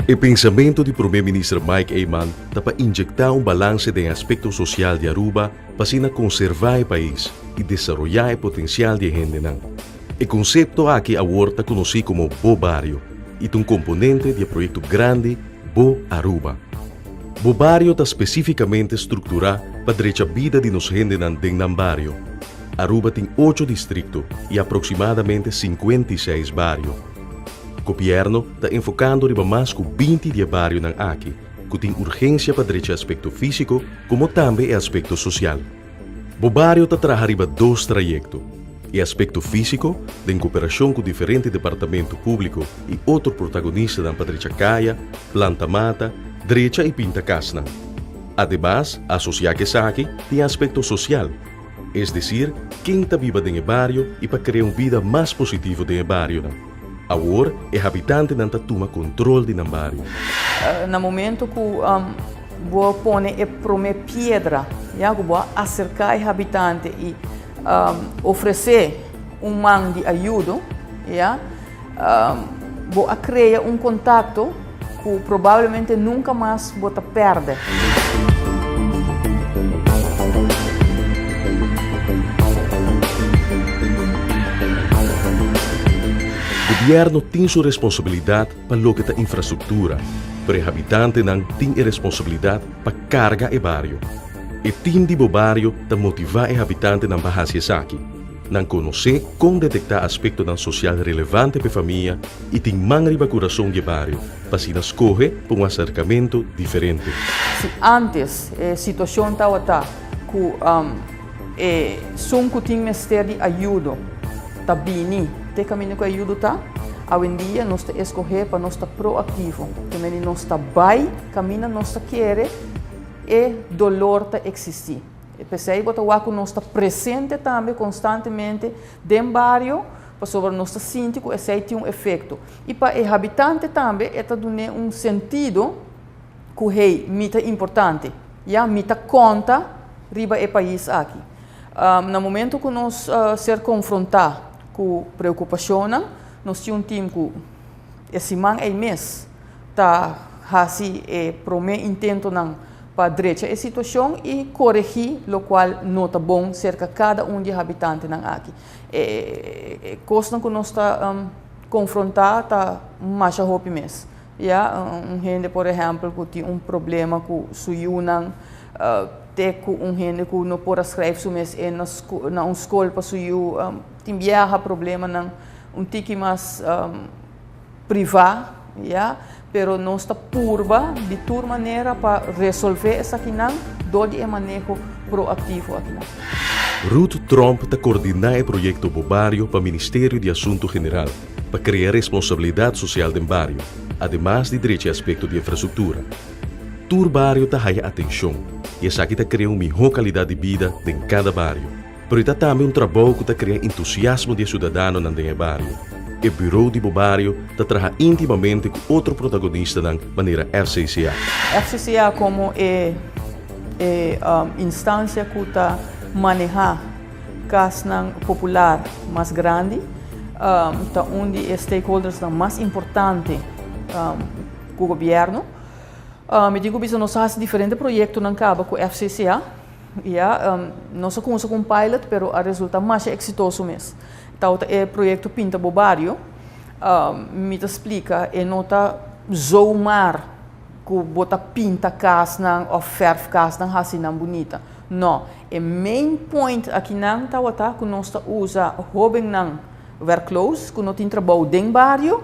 E pensamento di Prome Minister Mike Eman ta pa inyecta un balance den e aspecto social di Aruba pa asina conserva e pais y desaroya e potencial di e hendenan. E concepto aki awor ta conoci como Bo Bario y ta un componente di e proyecto grandi Bo Aruba. Bo Bario ta specificamente structura pa drecha bida di nos hendenan den nan bario. Aruba tin ocho districto y aproximadamente 56 bario. Gobierno ta enfocando riba mas cu 20 di e barionan aki, cu tin urgencia pa drecha aspecto fisico como tambe e aspecto social. Bo bario ta traha riba dos trayecto, e aspecto fisico, den cooperacion cu diferente departamento publico y otro protagonistanan pa drecha caya, planta mata, drecha y pinta casnan. Ademas, asocia cu esaki tin e aspecto social, es decir, ken ta biba den e bario y pa crea un bida mas positivo den e barionan. Awor e habitantenan ta tuma control di nan bario. Na momento cu bo a pone e prome piedra, ya, cu bo a acerca e habitante y ofrece un man di ayudo, ya, bo a crea un contacto cu probablemente nunca mas bo ta perde. Gobierno tin su responsabilidad pa loke ta infrastructura, pero e habitantenan tin e responsabilidad pa carga e bario. E team di bo bario ta motiva e habitantenan pa haci esaki. Nan konosé kon detektá aspektonan sosial relevante p'e famia i tin man riba kurason di e bario pa asina skohe pa un aserkamentu diferente. Si ántes e situashon tabata ku e sun ku tin mester di ayudo ta bini te kaminda ku e ayudo ta, awendia nos ta eskohé pa nos ta proaktivo, te mende nos ta bai kaminda nos ta kere e dolor ta eksistí. P'esei bo ta wak ku nos ta presente tambe konstantemente den bario pasobra nos ta sinti ku esei tin un efekto. I pa e habitante tambe e ta dun'é un sentido ku hey, mi ta importante, ya, mi ta konta riba e pais aki. Na momento ku nos ser konfrontá ku preokupashonnan, nos tin un tim ku e siman ei mes ta hasi e promé intentonan pa drecha e situashon i koregí lokual no ta bon serka kada un di e habitantenan aki. E kosnan ku nos ta konfrontá ta masha hopi mes. Ya, un hende por ehèmpel ku tin un problema ku su yunan, te ku un hende ku no por a skrijf su mes in na un skol pa su yu, tin biaha problemanan un tiki mas. privá, ya, pero nos ta purba di tur manera pa resolvé esakinan dor di e maneho proaktivo akinan. Ruth Tromp ta koordiná e proyekto Bo Bario pa Ministerio di Asuntu General pa krea responsabilidat sosial den bario, ademas di drecha e aspekto di infrastruktura. Tur bario ta haya atenshon i esaki ta krea un mihó kalidat di bida den kada bario. Pero e ta tambe un trabou ku ta krea entusiasmo di e siudadanonan den e bario. E Buró di bo Bario ta traha íntimamente ku otro protagonistanan manera FCCA. FCCA komo e e instansia ku ta manehá kasnan popular mas grandi ta un di e stakeholdersnan mas importante ku gobièrnu. Mi tin ku bisa nos a hasi diferente proyektonan kaba ku FCCA. Ya, nos a cuminsa cu un pilot, pero a resulta masha exitoso mes. Tabata e proyecto Pinta Bo Bario. Mi ta splica, e no ta zomaar cu bo ta pinta casnan of verf casnan haci nan bunita. No, e main point akinan tabata cu nos ta usa hobennan werkloos, cu no tin trabou den bario,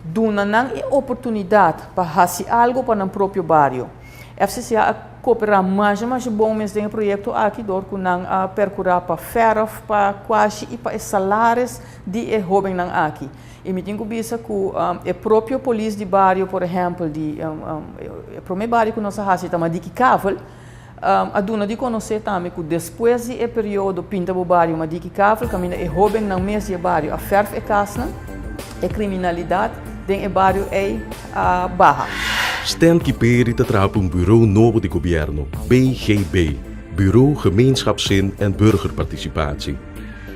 duna nan e oportunidad pa haci algo pa nan propio bario. FCCA a koperá masha masha bon mes den e proyekto aki dor ku nan a perkurá pa fèrf, pa kuashi i pa e salaris di e hóbennan aki. I mi tin ku bisa ku e propio polis di bario, por ehèmpel di e promé bario ku nos a hasi ta Madiki Kavel, a duna di konosé tambe ku despues di e periodo Pinta Bo Bario Madiki Kavel kaminda e hóbennan mes di e bario a fèrf e kasnan, e kriminalidat den e bario ei a baha. Stan Kiperi ta traha pa un buró nobo di gobièrnu, BGB, Bureau Gemeenschapszin en Burgerparticipatie.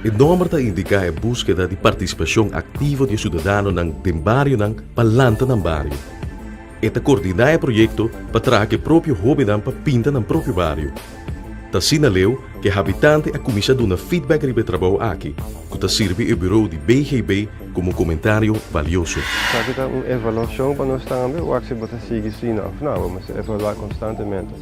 E nòmber ta indiká e búskeda di partisipashon aktivo di e siudadanonan den barionan pa lanta nan bario. E ta coordina e proyecto pa traha cu e propio hobennan pa pinta nan propio bario. Ta asina leu cu e habitante a cuminsa duna feedback riba e trabou aki, cu ta sirbi e bureau di BGB como comentario valioso. Esaki ta un evaluacion pa nos tambe, wak si bo ta sigui sina of no, bo mester evalua constantemente.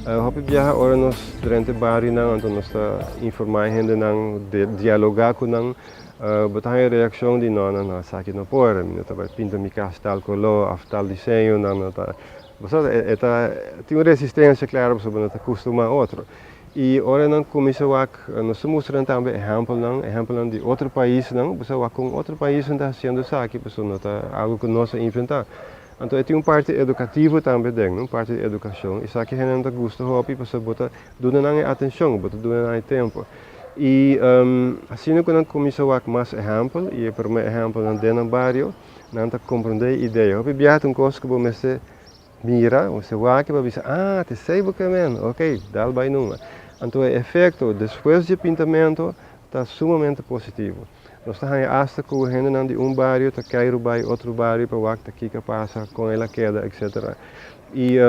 Hopi biaha ora nos drenta e barionan anto nos ta informa e hendenan, dialoga cu nan, Bo ta haña reakshon di no, no, no, esaki no por, mi no ta bai pinta mi kas tal koló òf tal diseño, no, no ta. Bo sa, e ta tin un resistensia klaro pasobra bo no ta kustumá otro. I ora nan kuminsá wak, nos ta mustra nan tambe ehèmpelnan, ehèmpelnan di otro paisnan, bo sa wak kon otro paisnan ta hasiendo esaki, pasobra no ta algu ku nos a inventá. Anto e tin un parti edukativo tambe den, un parti di edukashon. Esaki hendenan ta gusta hopi pasobra bo ta duna nan e atenshon, bo ta duna nan e tempu. I asina ku nan kuminsá wak mas ehèmpel, i e promé ehèmpelnan den nan bario, nan ta komprondé e idea. Hopi biaha ta un kos ku bo mester mira, bo mester wak i bo bisa, ah, ta esei bo ke men, ok, dal bai numa. Anto e efekto despues di e pintamentu ta sumamente positivo. Nos ta haña asta ku hendenan di un bario ta keiru bai otro bario pa wak ta kiko a pasa, kon el a keda, etsetera. I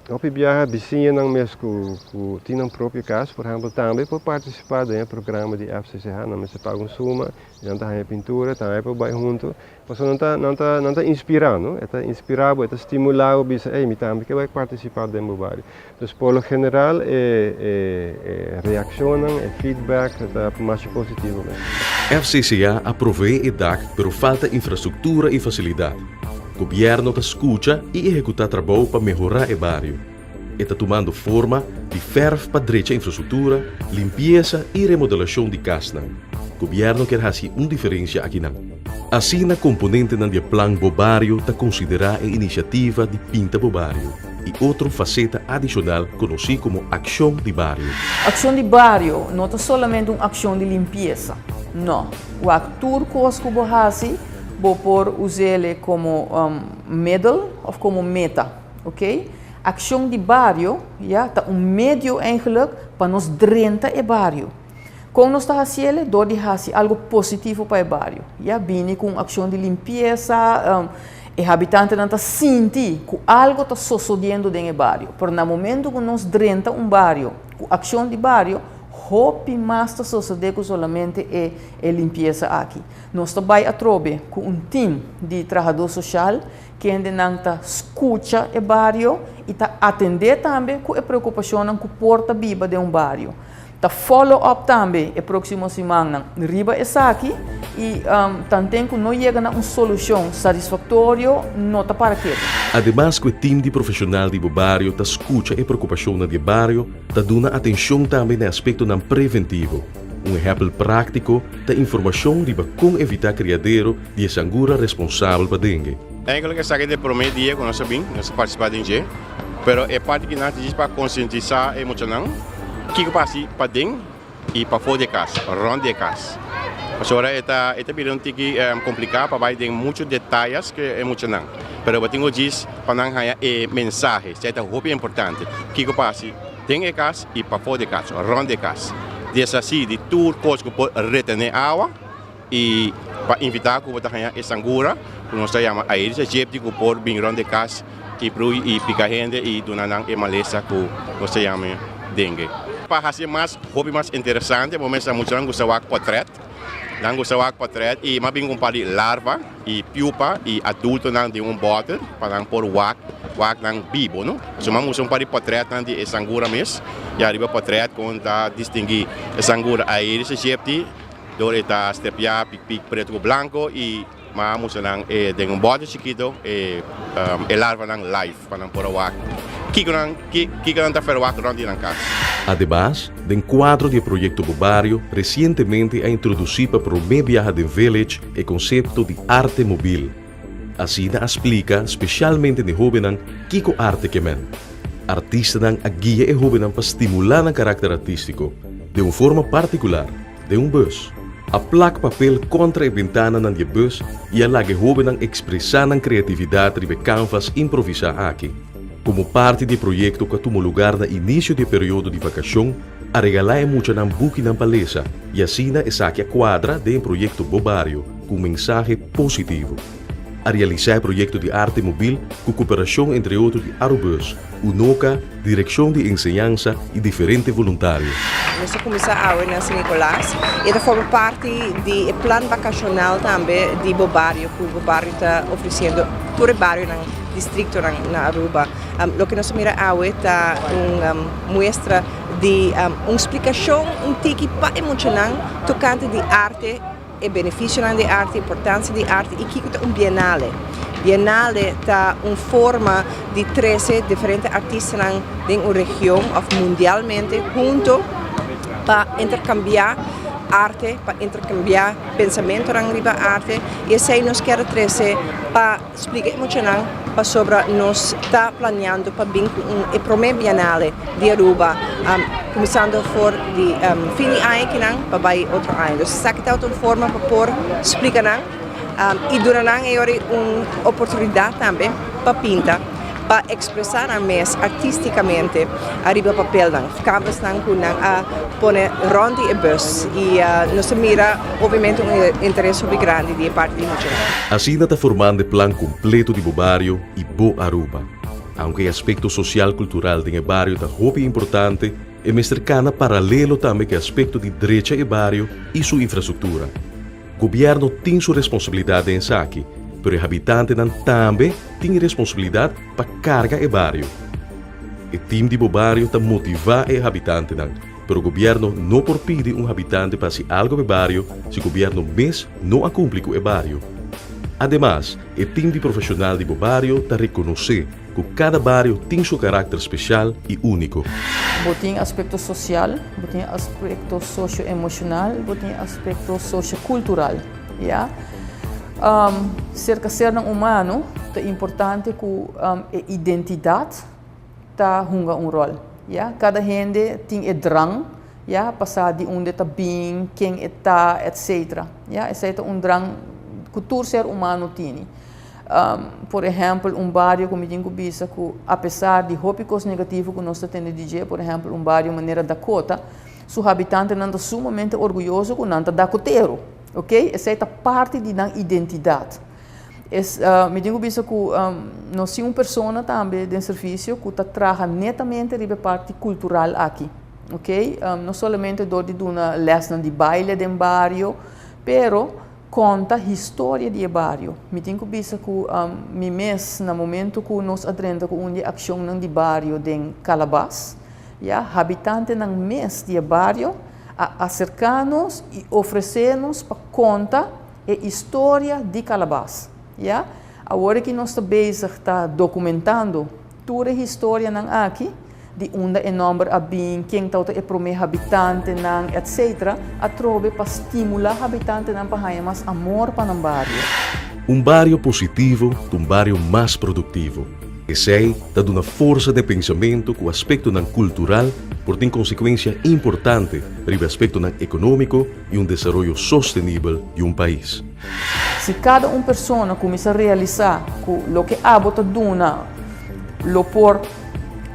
hopi biaha bisiñanan mes ku ku tin nan propio kas, por ehèmpel, tambe por partisipá den e programa di FCCH. Nan mester paga un suma i nan ta haña pintura, tambe por bai huntu. Pasobra nan ta nan ta nan ta inspirá, no? E ta inspirá bo, e ta stimulá bo bisa, ey, mi tambe ke bai partisipá den bo bario. Dus por lo general e e e reakshonnan, e feedback ta masha positivo mes. FCCA a proveé e dak pero falta infrastruktura i fasilidat. Gobierno ta scucha y ehecuta trabou pa mehora e bario. E ta tumando forma di verf pa drecha infrastructura, limpiesa y remodelacion di casnan. Gobierno kier haci un diferencia akinan. Asina componentenan di e plan Bo Bario ta considera e iniciativa di Pinta Bo Bario y otro faceta adicional conoci como Accion di Bario. Accion di Bario no ta solamente un accion di limpiesa, no. Wak tur cos cu bo haci. Bo por us'ele komo middel of komo meta, ok? Akshon di bario, ya, ta un medio eigenlijk pa nos drenta e bario. Kon nos ta hasiele? Dor di hasi algo positivo pa e bario, ya. Bini ku un akshon di limpiesa, e habitantenan ta sinti ku algo ta sosodiendo den e bario. Pero na momento ku nos drenta un bario ku akshon di bario, hopi mas ta sosode ku solamente e e limpiesa aki. Nos ta bai atrobe ku un tim di trahadó soshal kendenan ta skucha e bario i ta atendé tambe ku e preokupashonnan ku por ta biba den un bario. Ta follow up tambe e próksimo simannan riba esaki i tanten ku no yega na un solushon satisfaktorio no ta para ketu. Ademas ku e tim di profeshonal di bo bario ta skucha e preokupashonnan di e bario, ta duna atenshon tambe na e aspektonan preventivo. Un ehèmpel práktiko ta informashon riba kon evitá kriadero di e sangura responsabel pa dengue. Eigenlijk esaki ta e prome dia ku nos a bin, nos a partisipá den dje, pero e parti ki nan ta djis pa konsientisá e muchanan kiko pa hasi paden i pafó di e kas, rònt di e kas. Pasobra e ta e ta bira un tiki kompliká pa bai den muchu detayes ku e muchanan, pero bo tin ku djis pa nan haña e mensahe, esei ta hopi importante, kiko pa hasi. Den e kas i pafó di e kas, rònt di e kas. Deshasí di tur kos ku por retené awa i pa invitá ku bo ta haña e sangura ku nos ta yama Aedes aegypti ku por bin rònt di e kas i brui i pika hende i duna nan e malesa ku nos ta yama dengue. Pa hasi e mas hopi mas interesante bo mester muchanan gusta wak pòtrèt. Nan gusta wak pòtrèt i mas bin ku un par di larva i pupa i adultonan den un bòter pa nan por wak wak nan bibo no. So mas muestra un par di pòtrètnan di e sangura mes i ariba pòtrèt kon ta distinguí e sangura Aedes aegypti dor e ta strepiá pik pik pretu ku blanko i mas mustra nan e den un bòter chikito e e larvanan live pa nan por a wak kiko nan kiko nan ta ferwagt rònt di nan kas. Ademas, den kuadro di e proyekto Bo Bario, resientemente a introdusí pa promé biaha den Village e konsepto di arte mobil. Asina a splika spesialmente n'e hóbennan kiko arte ke men. Artistanan a guia e hóbennan pa stimulá nan karakter artístiko den un forma partikular. Den un bus. A plak papel kontra e bentananan di e bus i a laga e hóbennan ekspresá nan kreatividat riba e kanvas improvisá aki. Komo parti di e proyekto ku a tuma lugar na inisio di e periodo di vakashon, a regalá e muchanan bukinan pa lesa i asina esaki a kuadra den e proyekto Bo Bario ku un mensahe positivo. A realisa e proyecto di arte mobil cu cooperacion entre otro di Arubus, Unoca, Direccion di Enseñansa y diferente voluntario. Nos a cuminsa awe na San Nicolas y e ta forma parti di e plan vacacional tambe di Bo Bario cu Bo Bario ta ofreciendo tur e barionan, districtonan na Aruba. Loke nos a mira awe ta un muestra di un splicacion un tiki pa e muchanan tocante di arte, e beneficionan di arte, importancia di arte y kico ta un bienale. Bienale ta un forma di trece diferente artistanan den un region of mundialmente hunto pa intercambia arte, pa intercambia pensamentonan riba arte y esey nos kier a trece pa Splica e muchanan pasobra nos ta planeando pa bin cu un e prome Bienale di Aruba cuminsando for di fin di aña kinan pa bay otro aña. Dus esaki ta un forma pa por splica nan y duna nan e ora un oportunidad tambe pa pinta, pa expresa nan mes artisticamente ariba papelnan, canvasnan cu nan a pone rond di e bus y nos ta mira obviamente un interes hopi grandi di e parti di muchanan. Asina ta formando e plan completo di bo bario y bo Aruba. Aunke e aspecto social-cultural den e bario ta hopi importante, e mester cana paralelo tambe cu e aspecto di drecha e bario y su infrastructura. Gobierno tin su responsabilidad den esaki, pero e habitantenan tambe tin e responsabilidad pa carga e bario. E team di bo bario ta motiva e habitantenan, pero gobierno no por pidi un habitante pa haci algo p'e bario si gobierno mes no a cumpli cu e bario. Ademas, e team di profesional di bo bario ta reconoce cu cada bario tin su caracter special y unico. Bo tin aspecto social, bo tin aspecto socio-emocional, bo tin aspecto socio-cultural, ya. Cerca sernan humano ta importante cu e identidad ta hunga un rol, ya. Cada hende tin e drang, ya, pa sa di unda e ta bin, ken e ta, etcetera, ya. Esey ta un drang cu tur ser humano tini. Por ehempel, un bario cu mi tin cu bisa cu apesar di hopi cos negativo cu nos ta tende di dje, por ehempel un bario manera Dakota, su habitantenan ta sumamente orguyoso cu nan ta Dakotero, ok? Esey ta parti di nan identidad. Es, mi tin cu bisa cu nos tin un persona tambe den servicio cu ta traha netamente riba e parti cultural aki, ok? No solamente door di duna lesnan di baile den bario, pero conta historia di e bario. Mi tin cu bisa cu mi mes na momento cu nos a drenta cu un di e accionnan di bario den Calabas, ya, habitantenan mes di e bario a acerca nos y ofrece nos pa conta e historia di Calabas, ya. Awor aki nos ta bezig ta documentando tur e historianan aki, di unda e nomber a bin, ken tabata e prome habitantenan, etc. Atrobe pa stimula habitantenan pa haña mas amor pa nan bario. Un bario positivo ta un bario mas productivo. Esei ta duna forsa den pensamentu ku aspektonan kultural por tin konsekuensia importante riba e aspektonan ekonómiko i un desaroyo sostenibel di un pais. Si kada un persona kuminsá realisá ku loke abo ta duna lo por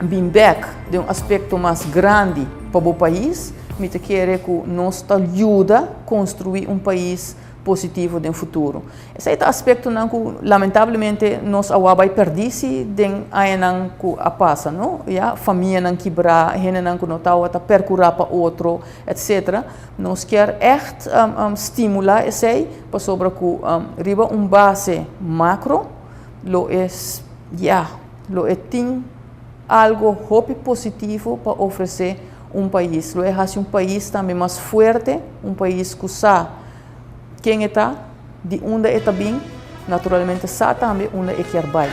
bin bèk den un aspekto mas grandi pa bo pais, mi ta kere ku nos ta yuda konstruí un pais positivo den futuro. Esei ta aspektonan ku lamentablemente nos a wak bai pèrdí si den añanan ku a pasa, no? Ya, famianan kibrá, hendenan ku no tabata perkurá pa otro, etcetera. Nos kier ègt stimulá esei pasobra ku riba un base makro lo e, ya, lo e tin algo hopi positivo pa ofresé un pais. Lo e hasi un pais tambe mas fuerte, un pais ku sa ken e ta, di unda e ta bin, naturalmente sa tambe unda e kier bai.